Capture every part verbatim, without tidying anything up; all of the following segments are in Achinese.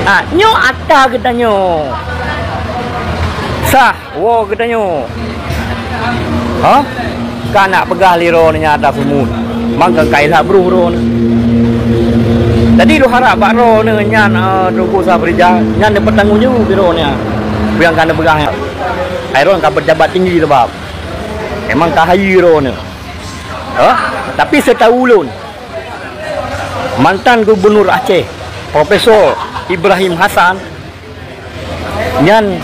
Ah, nyoe ata geutanyoe. Sah, woe geutanyoe. Ha? Ka nak peugah lé droeneuh nyan ata sumut. Mangka ka ilak broh droeneuh. Jadi lôn harap bak droeneuh nyan, eh, Teungku Safrizal, nyan neupeutanggong jaweueb droeneuh nyan. Peue nyang ka neupeugah nyan. Ai droeneuh ka peujabat tinggi sabab memang ka hayeue droeneuh. Ha? Tapi seutahu ulôn, mantan Gubernur Aceh, Profesor Ibrahim Hasan, nyan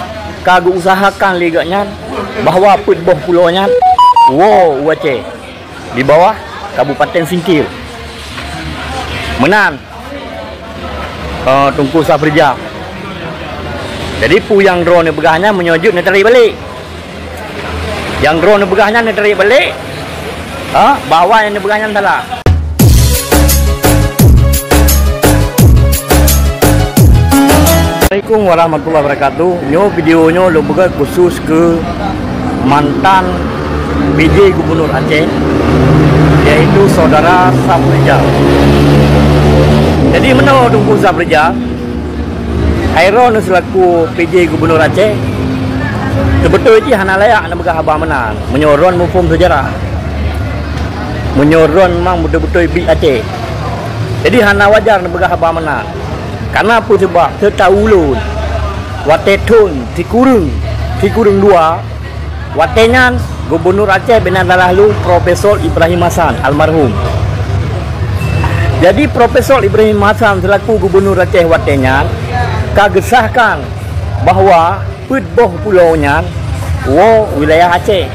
ka geuusahakan lé geuh nyan bahwa peuet boh pulo nyan woe u Aceh di bawah Kabupaten Singkil. Meunan, eh, Teungku Safrizal. Jadi, peue nyang droeneuh peugah nyan meunyoe jeuet neutarek balek. Nyang droeneuh peugah nyan neutarek balek, ha, bahwa nyang neupeugah nyan salah. Assalamualaikum warahmatullahi wabarakatuh. Nyoe video nyoe lôn peugah khusus keu mantan P J Gubernur Aceh, yaitu Saudara Safrizal. Jadi, meunoe Teungku Safrizal, hai droeneuh seulaku P J Gubernur Aceh, teubeutôi jih hana layak neupeugah haba meunan, meunyoe droeneuh muphom seujarah. Meunyoe droeneuh memang beutôi-beutôi biet Aceh. Jadi, hana wajar neupeugah haba meunan. Kareuna peue sabab? Seutahu ulôn, watée thon sikureueng, sikureueng dua, watée nyan Gubernur Aceh bina salah lôn Profesor Ibrahim Hasan, almarhum. Jadi, Profesor Ibrahim Hasan seulaku Gubernur Aceh watée nyan ka geusahkan bahwa peuet boh pulo nyan woe wilayah Aceh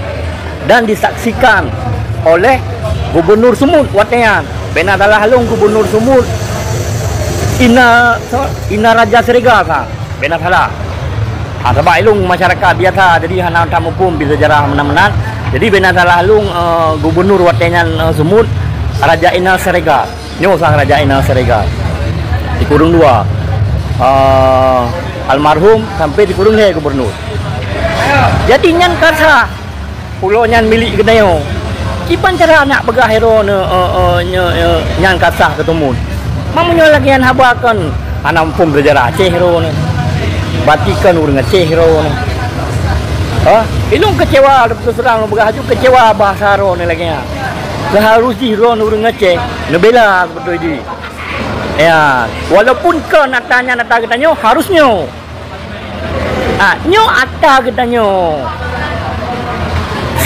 dan disaksikan oleh Gubernur Sumut watée nyan. Bina salah lôn Gubernur Sumut Ina, Ina Raja Siregar sa. Bina salah. Ha, sabab ilôn masyarakat biasa, jadi hana that muphom bak seujarah meunan-meunan. Jadi bina salah lôn, eh, gubernur watée nyan, eh, Sumut, Raja Ina Siregar. Nyoe sang Raja Ina Siregar. Sikureueng dua. Eh, almarhum sampai sikureueng lhée gubernur. Jadi nyan ka sah. Pulo nyan milék geutanyoe. Kiban cara nak peugah droeneuh, eh, eh, nyoe, eh, nyan ka sah keu Sumut. Meunyoe lagée nyan haba kon hana muphom seujarah Aceh droeneuh. Berarti kon ureuëng Aceh droeneuh. Ha? Ilôn keucewa, terus terang lôn peugah laju keucewa bahasa droeneuh lagée nyan. Seuharus jih droeneuh ureuëng Aceh neubela seubeutôi jih. Ya, walaupun kon ata nyan ata geutanyoe, harus nyoe. Ah, nyoe ata geutanyoe.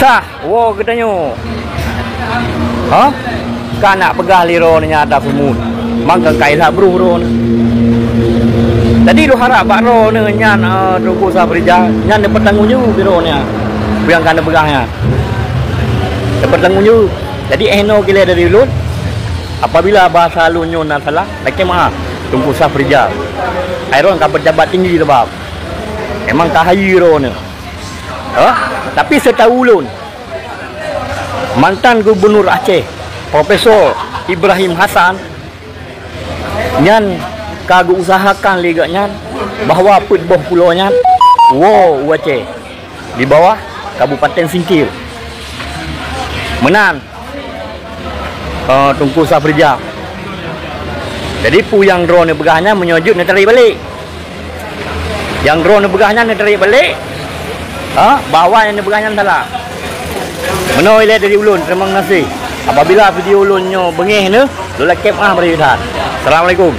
Sah, woe geutanyoe. Ha? Ka nak peugah lé droeneuh nyan ata sumut. Mangka ka ilak broh droeneuh. Jadi lôn harap bak droeneuh nyan, eh, Teungku Safrizal, nyan neupeutanggong jaweueb droeneuh nyan. Peue nyang ka neupeugah nyan. Neupeutanggong jaweueb. Jadi, eh, noe ilée dari ulôn, apabila bahasa lôn nyoe na salah, lakée meu'ah, Teungku Safrizal. Ai droeneuh ka peujabat tinggi sabab memang ka hayeue droeneuh. Hah? Tapi seutahu ulôn, mantan Gubernur Aceh, Profesor Ibrahim Hasan, nyan ka geuusahakan lé geuh nyan bahwa peuet boh pulo nyan woe u Aceh di bawah Kabupaten Singkil. Meunan, eh, Teungku Safrizal. Jadi, peue nyang droeneuh peugah nyan meunyoe jeuet neutarek balek. Nyang droeneuh peugah nyan neutarek balek, ha, bahwa nyang neupeugah nyan salah. Meunoe ilée dari ulôn, teurimong gaséh. Apabila video ulôn nyoe beungéh neuh, lôn lakée meu'ah bak droeneuh. Assalamualaikum.